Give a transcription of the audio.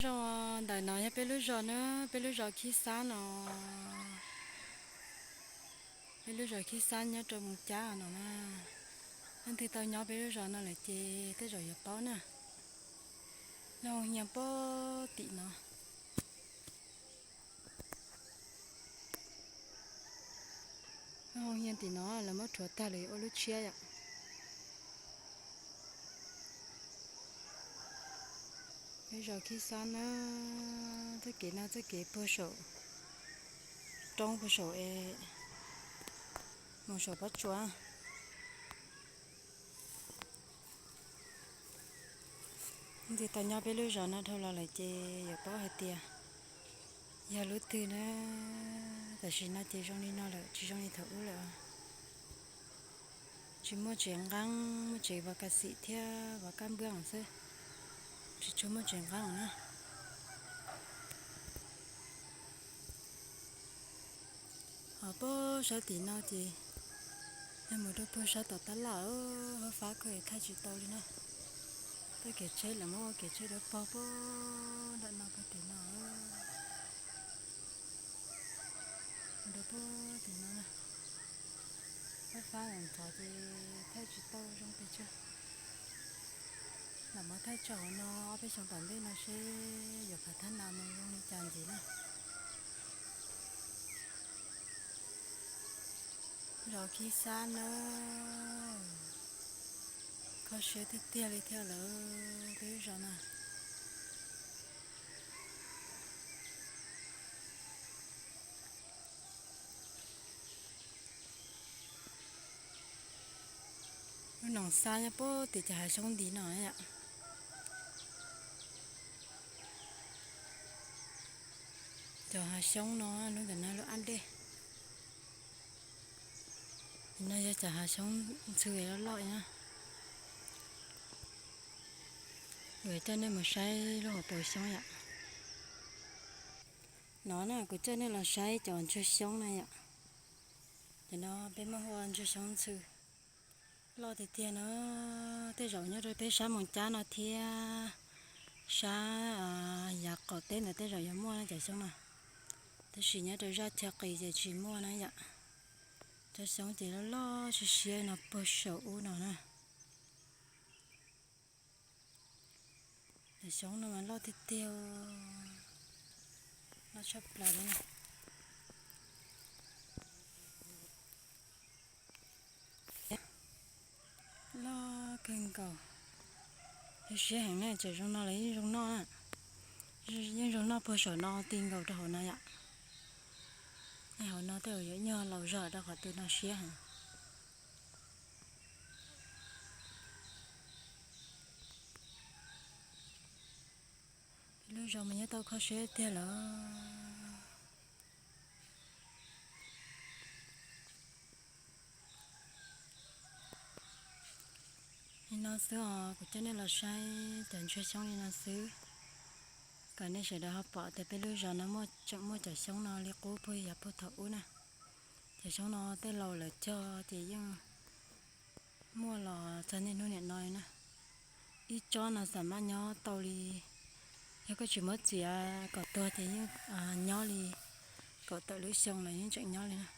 Ntawm no yog peb lub zos na, peb lub zos Khib Xab no. Peb lub zos Khib Xab nyob rau Moos Cab no na. Leej twg tau nyob peb lub zos no lawm ces tej zaum yuav paub na. Lub hoo hias pem tim no. Lub hoo hias tim no lawv muab rhuav tag lawm ua lub tshiab yom. Peb zos Khib Xab na, txoj kev no txoj kev puag saum roob puag saum es mus saum pob tsuas. Leej twg tau nyob peb lub zos no dhau los lawm ces yuav paub hais tias yog lub twg na. Tam sim no ces zoo li no lawm, tsis zoo li thaum ub lawm. Tsis muaj tsev nqeeb, muaj tsev vov kas xim thiab vov kab npwb xwb, tsis tshua muaj tsev nqeeb na. Ho puag sab tim no ces yog mus rau puag sab tom tab laj, hab fab kawg thaij tsis tau li na. Tej kev tsheb lawv muab ua kev tsheb dawb paug puag nram no puag tim no. Mus rau puag tim no na. Hab fab ntxhov ces thaij tsis tau zoo pes tsawg. Lam muab thaij tso hauv no ob peb xyoo tom ntej no seb yuav phav thab nas mus zoo li cas ntxiv na. Zos Khib Xab na, kho siab tiag tiag li thiab lawm peb lub zos na. Lub Noom Xab nyob puag tim cov hav xyoob ntiv no yom. Cov hav xyoob no, lub ntawm no lub ab dej. No yog cov hav xyoob ntxhw loj loj na. Kuv coj nej mus saib lub hauv paus xyoob yom. No na kuv coj nej los saib cov ntsuag xyoob na yom. Cov no peb muab hu ua ntsuag xyoob ntxhw. Loj tiag tiag na, tej zaum nyob rau peb sab Moos Cab no thiab sab yav qaum teb ntawd tej zaum yuav muaj na cov xyoob no. Tab sis nyob rau zaj chaw qis ces tsis muaj na yom. Cov xyoob ces loj loj siab siab no puag saum ub no na. Cov xyoob no mas loj tiag tiag, loj tshaj plaws li. Loj kawg nkaus, zoo siab heev na, tseem zoo no los yeej zoo noj na. Yeej zoo noj puag saum no ti nkaus rau hauv no yom. Hauv no tej zaum yuav nyuag laus zog rau qhov twg no siab heev. Peb lub zos mas nyob tau kho siab tiag lawm. Li no xwb os, kuv coj nej los saib cov ntsuag xyoob li no xwb, kom nej sawv daws ho pom tias peb lub zos no muaj, tseem muaj cov xyoob no li qub puag yav puag thaum ub na. Cov xyoob no tej laus lawv cog ces yeej muaj los txog niaj hnub niam no li na. Ib tsob no xam maj nyob tau li, yog koj tsis muab txiav kom tuag ces yeej nyob li kaum tawm lub xyoo los yeej tseem nyob li na.